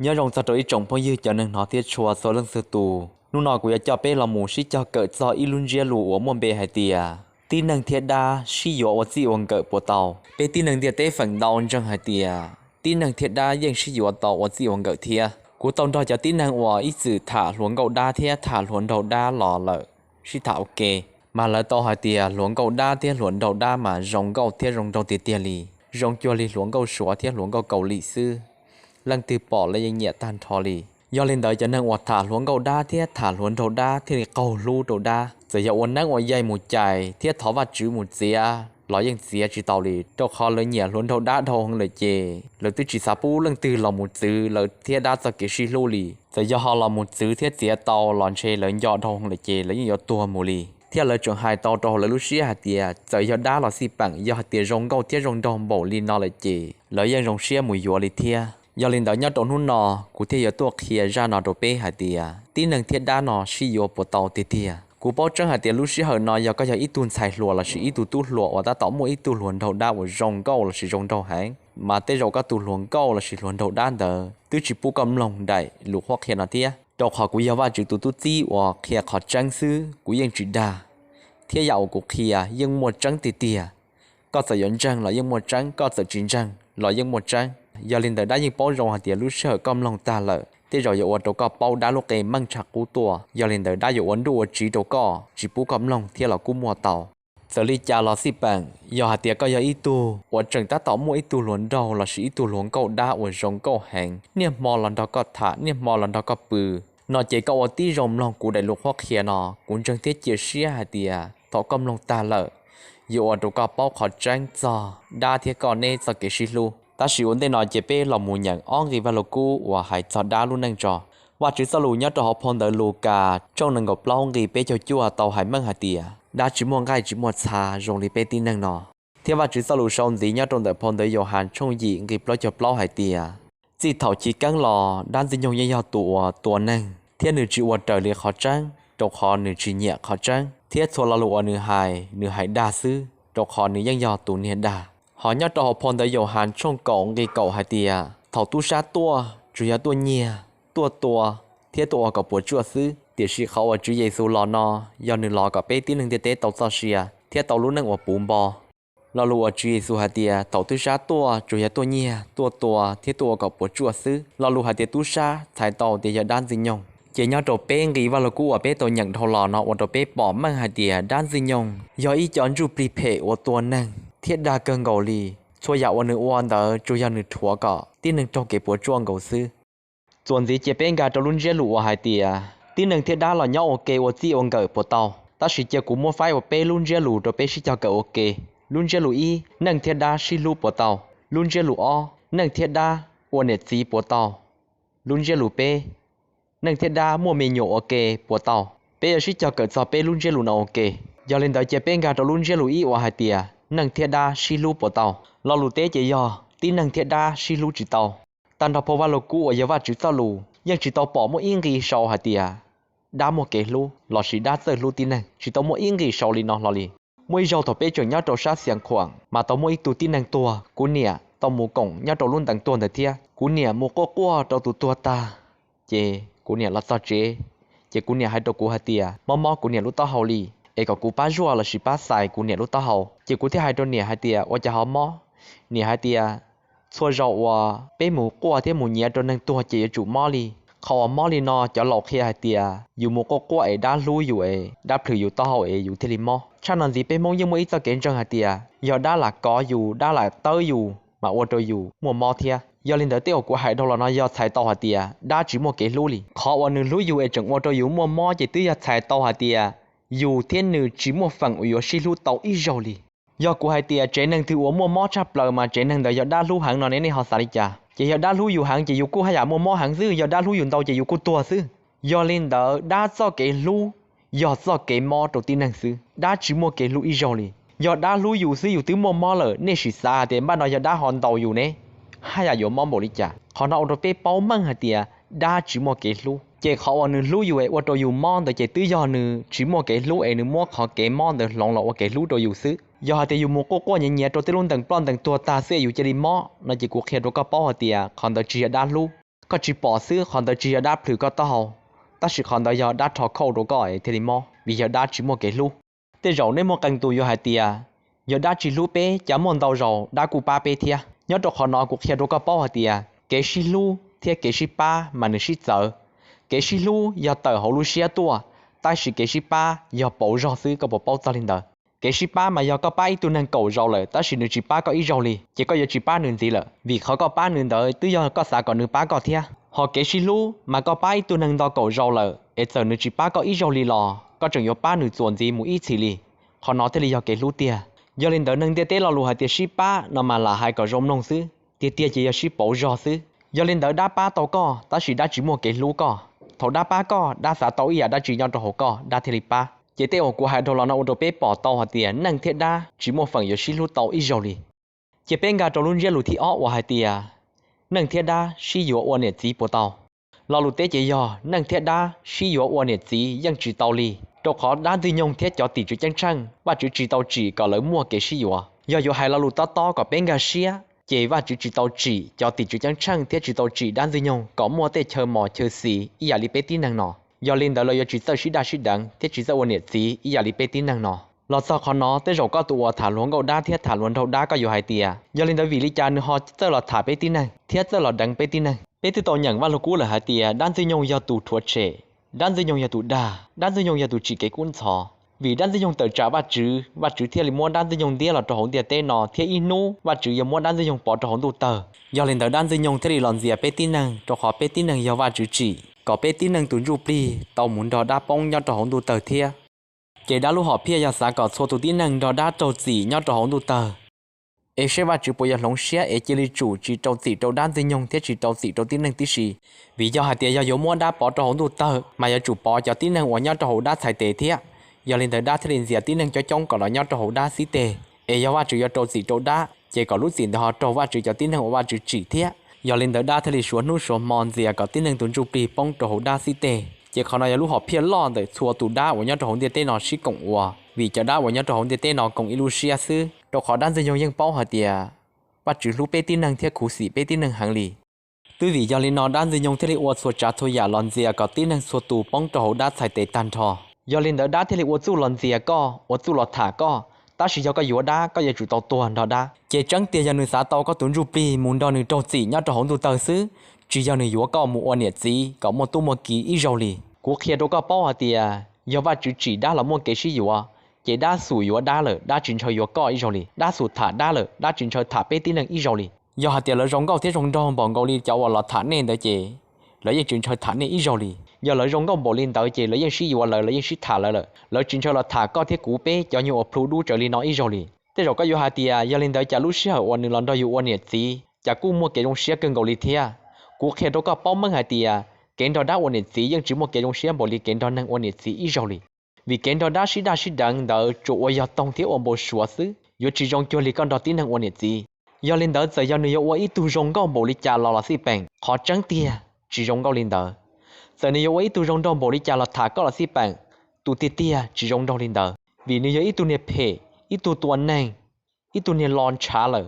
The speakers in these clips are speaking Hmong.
Nyob zoo txog rau ib tsoom phooj ywg cov neeg hnov thiab tshua txhua leej txhua tus. Hnub no kuv yuav coj peb los mus sib cog kawm txog ib lub ntsiab lus uas muaj npe hais tias tib neeg thiab dab sib yuav ua txij ua nkawm puas tau. Peb tib neeg ntiaj teb feem ntau ntseeg hais tias tib neeg thiab dab yeej sib yuav tau ua txij ua nkawm thiab. Kuv tau nrog cov tib neeg uas ib txwm tham hluas nkauj dab thiab tham hluas nraug dab los lawm sib tham ua ke, mas lawv tau hais tias hluas nkauj dab thiab hluas nraug dab mas zoo nkauj thiab zoo nraug tiag tiag li, zoo cuag li hluas nkauj Suav thiab hluas nkauj Kaus Lim xwb. Leej twg pom lawv yeej nyiam tag nrho li. Yog li ntawd cov neeg uas tham hluas nkauj dab thiab tham hluas nraug dab thiaj li qaug hlub rau dab. Txawm yog ua neeb ua yaig mus cais thiab thov Vajtswv mus txiav los yeej txiav tsis tau li, rau qhov lawv nyiam hluas nraug dab dhau heev lawm ces lawv twb tsis xav pub leej twg los mus txwv lawv thiab dab txoj kev sib hlub li. Txawm yog ho los mus txwv thiab txiav tau los ntshe lawv nco dhau heev lawm ces lawv yeej yuav tuag mus li. Thiab lawv tseem hais tau rau hauv lawv lub siab hais tias txawm yog dab los xij peem, yog hais tias zoo nkauj thiab zoo nraug npaum li no lawm ces lawv yeej zoo siab mus yuav li thiab. Yog li ntawd nyob rau hnub no kuv thiaj yuav tuaj qhia zaj no rau peb hais tias tib neeg thiab dab no sib yuav puas tau tiag tiag. Kuv paub tseeb hais tias lub sij hawm no yog koj yog ib tug ntxhais hluas lossis ib tug tub hluas uas tab tom muaj ib tug hluas nraug dab uas zoo nkauj lossis zoo nraug heev, mas tej zaum koj tus hluas nkauj lossis hluas nraug dab ntawd twb tsis pub koj mloog daim lus qhuab qhia no thiab. Rau qhov kuv yog Vajtswv tus tub txib uas qhia qhov tseeb xwb, kuv yeej tsis dag, thiab yam uas kuv qhia yeej muaj tseeb tiag tiag. Koj txawm yuav ntseeg los yeej muaj tseeb, koj txawm tsis ntseeg los yeej muaj tseeb. Yog li ntawd dab yeej paub zoo hais tias lub sij hawm koj mloog tag lawm tej zaum yuav ua rau koj paub dab lub qe meej tshaj qub tuaj. Yog li ntawd dab yuav ua nruj ua tsiv rau koj, tsis pub koj mloog thiab los kuj muaj tau. Txawm li cas los xij peem, yog hais tias koj yog ib tug uas tseem tab tom muaj ib tug hluas nraug lossis ib tug hluas nkauj dab uas zoo nkauj heev, niaj hmo los nrog koj tham, niaj hmo los nrog koj pw, no ces koj ua tib zoo mloog kuv daim lus qhuab qhia no. Kuv ntseeg thiab cia siab hais tias thaum koj mloog tag lawm, yuav ua rau koj paub qhov tseeb txog dab thiab koj neb txoj kev sib hlub. Tab sis ua ntej no ces peb los mus nyeem ob nqi Vaj Lug Kub uas hais txog dab lub neej tso. Vajtswv txoj lus nyob rau hauv phau ntawv Lukas tshooj nees nkaum plaub nqi peb caug cuaj tau hais meej hais tias dab tsis muaj nqaij tsis muaj txha zoo li peb tib neeg no. Thiab Vajtswv txoj lus sau ntxiv nyob rau ntawm phau ntawv Yauhas tshooj yim nqi plaub caug plaub hais tias txij thaum chiv keeb los dab Ntxwg Nyoog yeej yog tus uas tua neeg, thiab nws tsis ua raws li qhov tseeb, rau qhov nws tsis nyiam qhov tseeb, thiab txhua lo lus uas nws hais, nws hais dag xwb, rau qhov nws yeej yog tus niag dag. Hos nyob rau hauv phau ntawv Yauhas tshooj kaum nqi kaum hais tias thaum tub sab tuaj tsuas yog tuaj nyiag, tuaj tua, thiab tuaj ua kom puas tsuaj xwb, tiam sis qhov uas Tswv Yexus los no yog nws los kom peb tib neeg ntiaj teb tau txoj sia thiab tau lub neej uas puv npo. Lo lus uas Tswv Yexus hais tias thaum tub sab tuaj tsuas yog tuaj nyiag, tuaj tua thiab tuaj ua kom puas tsuaj xwb, lo lus hais tias tub sab txhais tau tias yog dab Ntxwg Nyoog. Ces nyob rau peb nqi Vaj Lug Kub uas peb tau nyeem dhau los no ua rau peb pom meej hais tias dab Ntxwg Nyoog yog ib co ntsuj plig phem uas tua neeg thiab dag kawg nkaus li. Txhua yam uas nws ua ntawd tsuas yog nws rhuav kom tib neeg raug kev puas tsuaj nkaus xwb. Txuas ntxiv cia peb nkag rau lub ntsiab lus uas hais tias tib neeg thiab dab los nyob ua ke ua txij ua nkawm puas tau. Tab sis cia kuv muab faib ua peb lub ntsiab lus rau peb sib cog kawm ua ke. Lub ntsiab lus ib, neeg thiab dab sib hlub puas tau. Lub ntsiab lus ob, neeg thiab dab ua niam txiv puas tau. Lub ntsiab lus peb, neeg thiab dab muaj me nyuam ua ke puas tau. Peb yuav sib cog kawm txog peb lub ntsiab lus no ua ke. Yog li ntawd cia peb nkag rau lub ntsiab lus ib uas hais tias neeg thiab dab sib hlub puas tau. Lo lus teb ces yog tib neeg thiab dab sib hlub tsis tau. Tag nrho phau Vaj Lug Kub uas yog Vajtswv txoj lus yeej tsis tau pom muaj ib nqi sau hais tias dab muaj kev hlub lossis dab txawj hlub tib neeg, tsis tau muaj ib nqi sau li no hlo li. Muaj ib zaug thaum peb tseem nyob rau sab Xias Khuam mas tau muaj ib tug tib neeg tuag, kuv niam tau mus koom nyob rau lub ntees tuag ntawd thiab. Kuv niam mus quaj quaj rau tus tuag tag, ces kuv niam los txog tsev, ces kuv niam hais rau kuv hais tias mob mob kuv niam lub taub hau li, es kom kuv pab zuaj lossis pab xais kuv niam lub taub hau. Ces kuv thiaj hais rau niam hais tias ua cas ho mob? Niam hais tias txhua zaus uas peb mus quaj thiab mus nyiav rau neeg tuag ces yuav tsum mob li. Qhov uas mob li no cov laus qhia hais tias yus mus quaj quaj es dab hlub yus es dab plhws yus taub hau es yus thiaj li mob. Tshaj no ntxiv peb Hmoob yeej muaj ib txoj kev ntseeg hais tias yog dab lam kov yus, dab lam tawb yus mas ua rau yus muaj mob thiab. Yog li ntawd tej uas kuv hais dhau los no yog txhais tau hais tias dab tsis muaj kev hlub li. Qhov uas nws hlub yus es tseem ua rau yus muaj mob ces twb yog txhais tau hais tias yus thiab nws tsis muaj feem uas yuav sib hlub tau ib zaug li. Yog kuv hais tias tsev neeg twg uas muaj mob tshaj plaws mas tsev neeg ntawd yog dab hlub heev no ne, nej ho xav li cas? Ces yog dab hlub yus heev ces yus kuj haj yam muaj mob heev xwb, yog dab hlub yus ntau ces yus kuj tuag xwb. Yog li ntawd dab txoj kev hlub yog txoj kev mob rau tib neeg xwb, dab tsis muaj kev hlub ib zaug li. Yog dab hlub yus xwb yus twb muaj mob lawm, nej sim xav hais tias npaj no yog dab ho ntaus yus ne, haj yam yuav mob npaum li cas? Qhov no ua rau peb paub meej hais tias dab tsis muaj kev hlub. Ces qhov uas nws hlub yus es ua rau yus mob ntawd ces twb yog nws tsis muaj kev hlub es nws muab qhov kev mob ntawd hloov los ua kev hlub rau yus xwb. Yog hais tias yus mus quaj quaj nyiav nyiav rau tej lub ntees ploj ntees tuag tag xwb es yus cia li mob no ces kuv qhia rau koj paub hais tias qhov ntawd tsis yog dab hlub. koj tsis pom xwb, qhov ntawd tsis yog dab plhws koj taub hau, tab sis qhov ntawd yog dab rho khauj rau koj es thiaj li mob, vim yog dab tsis muaj kev hlub. Tej zaum nej muaj qee tus yuav hais tias, yog dab tsis hlub peb, cas muaj ntau zaus dab kuj pab peb thiab. Nyob rau qhov no kuv qhia rau koj paub hais tias kev sib hlub thiab kev sib pab mas nws sib txawv. Kev sib hlub yog tawm hauv lub siab tuaj, tab sis kev sib pab yog pauv zog xwb, koj puas paub txog li ntawd? Kev sib pab mas yog koj pab ib tug neeg kaum zaus lawm tab sis nws tsis pab koj ib zaug li, ces koj yuav tsis pab nws ntxiv lawm, vim qhov koj pab nws ntawd twb yog koj xav kom nws pab koj thiab. Ho kev sib hlub mas koj pab ib tug neeg nto kaum zaus lawm es txawm nws tsis pab koj ib zaug li los koj tseem yuav pab nws txuas ntxiv mus ib txhis li, qhov no thiaj li yog kev hlub tiag. Yog li ntawd neeg ntiaj teb lo lus hais tias sib pab no mas lam hais kom zoo mloog xwb, tiag tiag ces yog sib pauv zog xwb. Yog li ntawd dab pab tau koj tab sis dab tsis muaj kev hlub koj. Thaum dab pab koj, dab xav tau ib yam dab tsi nyob rau hauv koj, dab thiaj li pab. Ces tej uas kuv hais dhau los no ua rau peb pom tau hais tias neeg thiab dab tsis muaj feem yuav sib hlub tau ib zaug li. Cia peb nkag rau lub ntsiab lus thib ob uas hais tias, neeg thiab dab sib yuav ua niam txiv puas tau? Lo lus teb ces yog neeg thiab dab sib yuav ua niam txiv yeej tsis tau li, rau qhov dab Ntxwg Nyoog thiab cov tim tswv ceeb tsheej Vajtswv tsis tau tsim kom lawv muaj kev sib yuav. Yog yuav hais lo lus tob tob kom peb nkag siab ces Vajtswv tsis tau tsim cov tim tswv ceeb tsheej thiab tsis tau tsim dab Ntxwg Nyoog kom muaj tej chaw mos chaw xis ib yam li peb tib neeg no. Yog li ntawd lawv yuav tsis txawj sib daj sib deev thiab tsis txawj ua niam txiv ib yam li peb tib neeg no. Los txog qhov no tej zaum koj tus uas tham hluas nkauj dab thiab tham hluas nraug dab koj yuav hais tias, yog li ntawd vim li cas nws ho txawj los tham peb tib neeg thiab txawj los deev peb tib neeg? Peb twb tau nyeem Vaj Lug Kub lawm hais tias dab Ntxwg Nyoog yog tus rhuav tshem, dab Ntxwg Nyoog yog tus dag, dab Ntxwg Nyoog yog tus tsim kev kub ntxhov. Vim dab Ntxwg Nyoog tawm tsam Vajtswv, Vajtswv thiaj li muab dab Ntxwg Nyoog ntiab los rau hauv ntiaj teb no thiab ib hnub Vajtswv yuav muab dab Ntxwg Nyoog pov rau hauv ntuj tawg. Yog li ntawd dab Ntxwg Nyoog thiaj li los ntxias peb tib neeg, rau qhov peb tib neeg yog Vajtswv tsim kom peb tib neeg tus ntsuj plig tau mus nrog dab poob nyob rau hauv ntuj tawg thiab. Ces dab lub hom phiaj yog xav kom txhua tus tib neeg nrog dab raug txim nyob rau hauv ntuj tawg. Es seb Vajtswv puas yuav hloov siab es cia li tsum tsis rau txim rau dab Ntxwg Nyoog thiab tsis rau txim rau tib neeg tib si. Vim yog hais tias yog yuav muab dab pov rau hauv ntuj tawg mas yuav tsum pov cov tib neeg uas nyob rau hauv dab txhais tes thiab. Yog li ntawd dab thiaj li ntxias tib neeg coob coob kom los nyob rau hauv dab xib teg. Es yog Vajtswv yuav rau txim rau dab ces kom lub txim ntawd ho raug Vajtswv cov tib neeg uas Vajtswv tsim thiab. Yog li ntawd dab thiaj li suav hnub suav hmo ntxias kom tib neeg tus ntsuj plig poob rau hauv dab xib teg. Ces qhov no yog lub hom phiaj loj ntawm txhua tus dab uas nyob rau hauv ntiaj teb no sib koom ua, vim cov dab uas nyob rau hauv ntiaj teb no koom ib lub siab xwb, rau qhov dab Ntxwg Nyoog yeej paub hais tias Vajtswv hlub peb tib neeg thiab khuv xim peb tib neeg heev li. Twb vim yog li no dab Ntxwg Nyoog thiaj li ua txhua tsav txhua yam los ntxias kom tib neeg txhua tus poob rau hauv dab txhais tes tag nrho. Yog li ntawd dab thiaj li ua txuj los ntxias koj, ua txuj los tham koj, tab sis yog koj yuav dab koj yuav tsum tau tuag nrog dab. Ces tseeb tiag yog nws xav tau koj tus ntsuj plig mus nrog nws raug txim nyob rau hauv ntuj tawg xwb, tsis yog nws yuav koj mus ua niam txiv kom muaj tub muaj ki ib zaug li. Kuv qhia rau koj paub hais tias yog Vajtswv tsim dab los muaj kev sib yuav, ces dab xum yuav dab lawm dab tsis ntshaw yuav koj ib zaug li, dab xum tham dab lawm dab tsis ntshaw tham peb tib neeg ib zaug li. Yog hais tias lawv zoo nkauj thiab zoo nraug npaum nkaus li cov uas los tham nej ntawd ces lawv yeej tsis ntshaw tham nej ib zaug li. Yog lawv zoo nkauj npaum li ntawd ces lawv yeej sib yuav lawv, lawv yeej sib tham lawv lawm, lawv tsis ntshaw los tham koj thiab kuv peb cov nyuag uas plhu dub tsawv li no ib zaug li. Tej zaum koj yuav hais tias yog li ntawd cas lub sij hawm uas nws los nrog yus ua niam txiv cas kuj muaj kev zoo siab kawg nkaus li thiab. Kuv qhia rau koj paub meej hais tias kev nrog dab ua niam txiv yeej tsis muaj kev zoo siab npaum li kev nrog neeg ua niam txiv ib zaug li. Vim kev nrog dab sib daj sib deev ntawd tsuas ua yog toog thiab ua npau suav xwb, yuav tsis zoo cuag li koj nrog tib neeg ua niam txiv. Yog li ntawd txawm yog nws yuav ua ib tug zoo nkauj npaum li cas los los xij peem, qhov tseeb tiag tsis zoo nkauj li ntawd. Txawm nws yuav ua ib tug zoo nraug npaum li cas los tham koj los xij peem, tus tiag tiag tsis zoo nraug li ntawd, vim nws yog ib tug niag phem, ib tug tua neeg, ib tug niag lo ntshav lawm.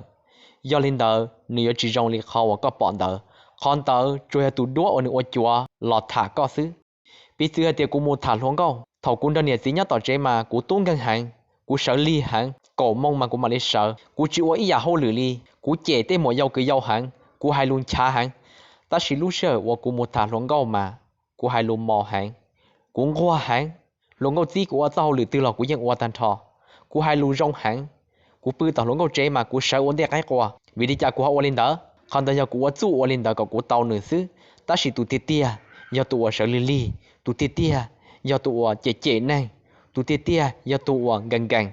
Yog li ntawd nws yuav tsis zoo li qhov uas koj pom ntawd. Qhov ntawd tsuas yog tus duab uas nws ua cuav los tham koj xwb. Piv txwv hais tias kuv mus tham hluas nkauj, thaum kuv nrog niam txiv nyob tom tsev mas kuv tub nkeeg heev, kuv sawv lig heev, kaum moo mas kuv mam li sawv, kuv tsis ua ib yam hauj lwm li, kuv cem tej muam yau kwv yau heev, kuv hais lus nchav heev. Tab sis lub sij hawm uas kuv mus tham hluas nkauj mas kuv hais lus mos heev, kuv nquag heev, hluas nkauj txib kuv ua txoj hauj lwm twg los kuv yeej ua tag nrho. Kuv hais lus zoo heev, kuv pw tom hluas nkauj tsev mas kuv sawv ua ntej qaib qua. Vim li cas kuv ho ua li ntawd? Qhov ntawd yog kuv ua txuj ua li ntawd kom kuv tau nws xwb. Tab sis tus tiag tiag yog tus uas sawv lig lig, tus tiag tiag yog tus uas cem cem neeg, tus tiag tiag yog tus uas nkees nkees.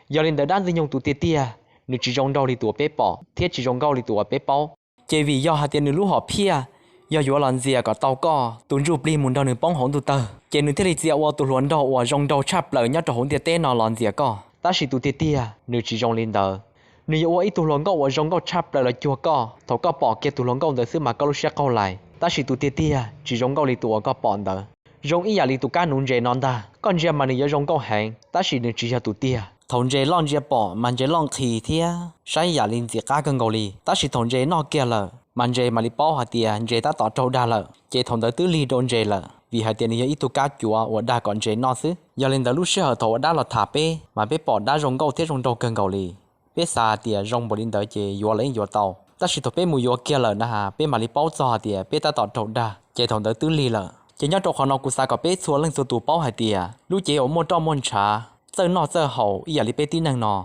Yog li ntawd dab Ntxwg Nyoog tus tiag tiag nws tsis zoo nraug li tus uas peb pom thiab tsis zoo nkauj li tus uas peb paub. Ces vim yog hais tias nws lub hom phiaj yog yuav los ntxias kom tau koj tus ntsuj plig mus nrog nws poob hauv ntuj tawg, ces nws thiaj li txia ua tus hluas nraug uas zoo nraug tshaj plaws nyob rau hauv ntiaj teb no los ntxias koj. Tab sis tus tiag tiag nws tsis zoo li ntawd. Nws yuav ua ib tug hluas nkauj uas zoo nkauj tshaj plaws los cuag koj, thaum koj pom kiag tus hluas nkauj ntawd xwb mas koj lub siab qaug lais. Tab sis tus tiag tiag tsis zoo nkauj li tus uas koj pom ntawd. Zoo ib yam li tus kab nuv ntses no ntag, koj ntsia mas nws yuav zoo nkauj heev, tab sis nws tsis yog tus tiag. Thaum ntses loj ntsia pom mas ntses loj nqhis thiab saib yam li ntxim qab kawg nkaus li, tab sis thaum ntses noj kiag lawm mas ntses mam li paub hais tias ntses tab tom raug dag lawm, ces thaum ntawd twb lig rau ntses lawm, vim hais tias nws yog ib tug kab cuav uas dag kom ntses noj xwb. Yog li ntawd lub sij hawm thaum uas dab los tham peb mas peb pom dab zoo nkauj thiab zoo nraug kawg nkaus li. Peb xav hais tias zoo npaum li ntawd ces yuav los yeej yuav tau, tab sis thaum peb mus yuav kiag lawm na has peb mam li paub txog hais tias peb tab tom raug dag, ces thaum ntawd twb lig lawm. Ces nyob rau qhov no kuv xav kom peb txhua leej txhua tus paub hais tias lub cev uas muaj roj muaj ntshav, txawj noj txawj haus ib yam li peb tib neeg no,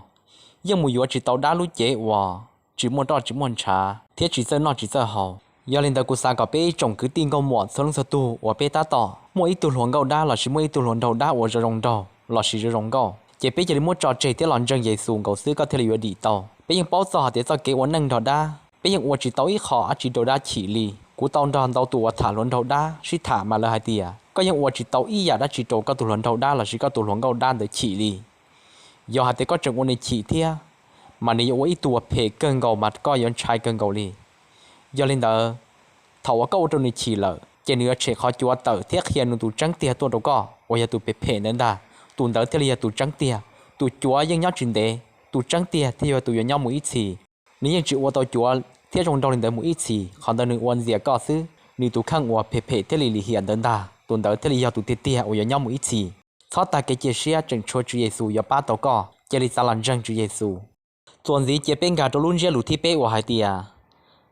yeej mus yuav tsis tau dab lub cev uas tsis muaj roj tsis muaj ntshav thiab tsis txawj noj tsis txawj haus. Yog li ntawd kuv xav kom peb ib tsoom kwv tij nkauj muam txhua leej txhua tug uas peb tab tom muaj ib tug hluas nkauj dab lossis muaj ib tug hluas nraug dab uas zoo zoo nraug lossis zoo zoo nkauj, ces peb cia li muab tso tseg thiab los ntseeg Yexus nkaus xwb koj thiaj li yuav dim tau. Peb yeej paub txog hais tias txoj kev ua neej nrog dab, peb yeej ua tsis tau ib qho dab tsi rau dab chim li. Kuv tau nrog ntau tus uas tham hluas nraug dab sib tham mas lawv hais tias koj yeej ua tsis tau ib yam dab tsi rau koj tus hluas nraug dab lossis koj tus hluas nkauj dab ntawd chim li. Yog hais tias koj tseem ua nws chim thiab, mas nws yuav ua ib tug uas phem kawg nkaus mas koj yuav ntshai kawg nkaus li. Yog li ntawd, thaum uas koj ua rau nws chim lawm ces nws yuav tshem qhov cuav tawm thiab qhia nws tus tseeb tiag tuaj rau koj uas yog tus phem phem ntawd ntag. Tus ntawd thiaj li yog tus tseeb tiag. Tus cuav yeej nyob tsis ntev, tus tseeb tiag thiaj yog tus yuav nyob mus ib txhis. Nws yeej tsis ua tau cuav thiab zoo nraug li ntawd mus ib txhis, qhov ntawd nws ua ntxias koj xwb. Nws tus kheej uas phem phem thiab lim lim hiam ntawd ntag, tus ntawd thiaj li yog tus tiag tiag uas yuav nyob mus ib txhis. Txhob tag kev cia siab, tseem tshuav Tswv Yexus yuav pab tau koj, cia li xav los ntseeg Tswv Yexus. Txuas ntxiv cia peb nkag rau lub ntsiab lus thib peb uas hais tias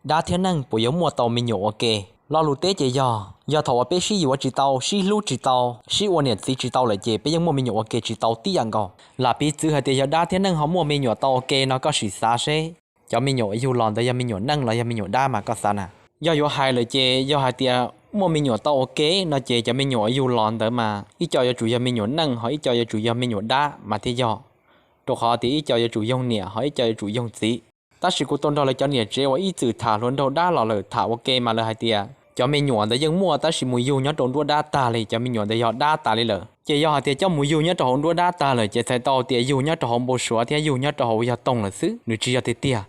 dab thiab neeg puas yuav muaj tau me nyuam ua ke. Lo lus teb ces yog, yog thaum uas peb sib yuav tsis tau, sib hlub tsis tau, sib ua niam txiv tsis tau lawm ces peb yeej muaj me nyuam ua ke tsis tau tib yam nkaus. Lam piv txwv hais tias yog dab thiab neej ho muaj me nyuam tau ua ke no koj sim xav seb, cov me nyuam uas yug los ntawd yog me nyuam neej los yog me nyuam dab mas koj xav na? Yog yuav hais lawm ces yog hais tias muaj me nyuam tau ua ke no ces cov me nyuam uas yug los ntawd mas ib co yuav tsum yog me nyuam neej ho ib co yuav tsum yog me nyuam dab mas thiaj yog. Rau qhov tias ib co yuav tsum yoog niam ho ib co yuav tsum yoog txiv. Tab sis kuv tau nrog lawv cov niam tsev uas ib txwm tham hluas nraug dab los lawm tham ua ke mas lawv hais tias cov me nyuam ntawd yeej muaj tab sis mus yug nyob rau nruab dab tag li, cov me nyuam ntawd yog dab tas li lawm. Ces yog hais tias coj mus yug nyob rau hauv nruab dab tag lawm ces txhais tau tias yug nyob rau hauv npau suav thiab yug nyob rau hauv yog toog lawm xwb, nws tsis yog tiag tiag.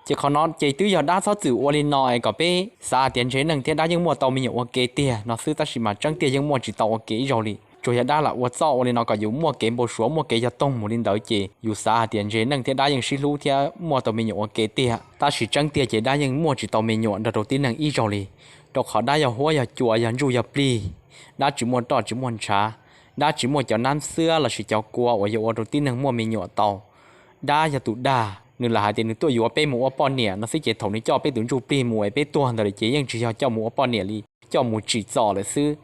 Ces qhov no ces twb yog dab txhob txwm ua li no es kom peb xav tias ntshe neeg thiab dab yeej muaj tau me nyuam ua ke tiag no xwb, tab sis mas tseeb tiag yeej muaj tsis tau ua ke ib zaug li. Tsuas yog dab lam ua txoj ua li no kom yus muaj kev npau suav muaj kev yog toog mus li ntawd ces yus xav hais tias ntshe neeg thiab dab yeej sib hlub thiab muaj tau me nyuam ua ke tiag, tab sis tseeb tiag ces dab yeej muaj tsis tau me nyuam nrog rau tib neeg ib zaug li. Rau qhov dab yog huab yog cua yog ntsuj yog plig, dab tsis muaj roj tsis muaj ntshav, dab tsis muaj cov nab xwab lossis cov kua uas yuav ua rau tib neeg muaj me nyuam tau. Dab yog tus dag, nws lam hais tias nws tuaj yuav peb mus ua poj niam no xwb ces thaum nws coj peb tus ntsuj plig mus es peb tuag ntawd lawm ces yeej tsis yog coj mus ua poj niam li, coj mus tsim txom lawm xwb.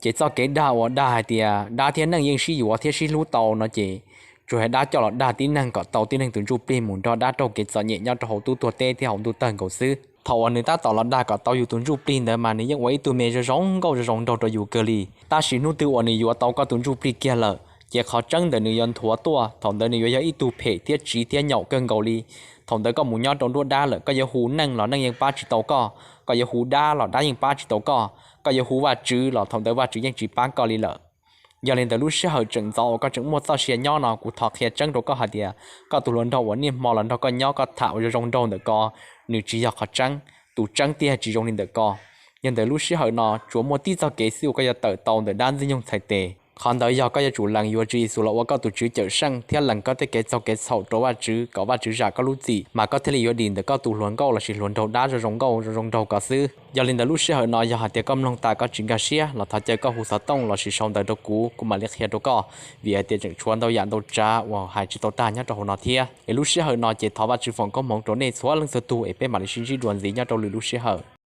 Ces txoj kev dag uas dag hais tias dab thiab neeg yeej sib yuav thiab sib hlub tau no ces tsuas yog dab coj los dag tib neeg kom tau tib neeg tus ntsuj plig mus nrog dab raug kev txom nyem nyob rau hauv tub tuag teb thiab hauv ntuj tawg nkaus xwb. Thaum uas nws tab tom los dag kom tau yus tus ntsuj plig ntawd mas nws yeej ua ib tug me zoo zoo nkauj zoo zoo nraug rau yus kawg li, tab sis hnub twg uas nws yuav tau koj tus ntsuj plig kiag lawm ces qhov tseeb ntawd nws yuav nthuav tuaj, thaum ntawd nws yuav yog ib tug phem thiab tsiv thiab nyaum kawg nkaus li. Thaum ntawd koj mus nyob rau nruab dab lawm koj yuav hu neej los neej yeej pab tsis tau koj, koj yuav hu dab los dab yeej pab tsis tau koj, koj yuav hu Vajtswv los thaum ntawd Vajtswv yeej tsis pab koj li lawm. Yog li ntawd lub sij hawm tseem ntxov uas koj tseem muaj txoj sia nyob no kuv thov qhia tseeb rau koj hais tias koj tus hluas nraug uas niaj hmo los nrog koj nyob koj tham ua zoo zoo nraug ntawm ko, nws tsis yog qhov tseeb. Tus tseeb tiag tsis zoo li ntawm ko. Yog ntawm lub sij hawm no tsuas muaj tib txoj kev xwb uas koj yuav tawm tau ntawm dab ntxwg nyoog txhais tes. Qhov ntawd yog koj yuav tsum lees yuav Tswv Yexus los ua koj tus Tswv Cawmseej thiab lees koj tej kev txaug kev txhaum rau Vajtswv kom Vajtswv zam koj lub txim mas koj thiaj li yuav dim ntawm koj tus hluas nkauj lossis hluas nraug dab zoo zoo nkauj zoo zoo nraug ko xwb. Yog li ntawd lub sij hawm no yog hais tias koj mloog tas koj tsis nkag siab los thov caw koj hu xov tooj lossis sau ntawv rau kuv, kuv mam li qhia rau koj, vim hais tias tseem tshuav ntau yam ntau tsav uas hais tsis tau tag nyob rau hauv no thiab. Es lub sij hawm no ces thov Vajtswv foom koob hmoov rau nej txhua leej txhua tug es peb mam li sib ntsib dua ntxiv nyob rau lwm lub sij hawm.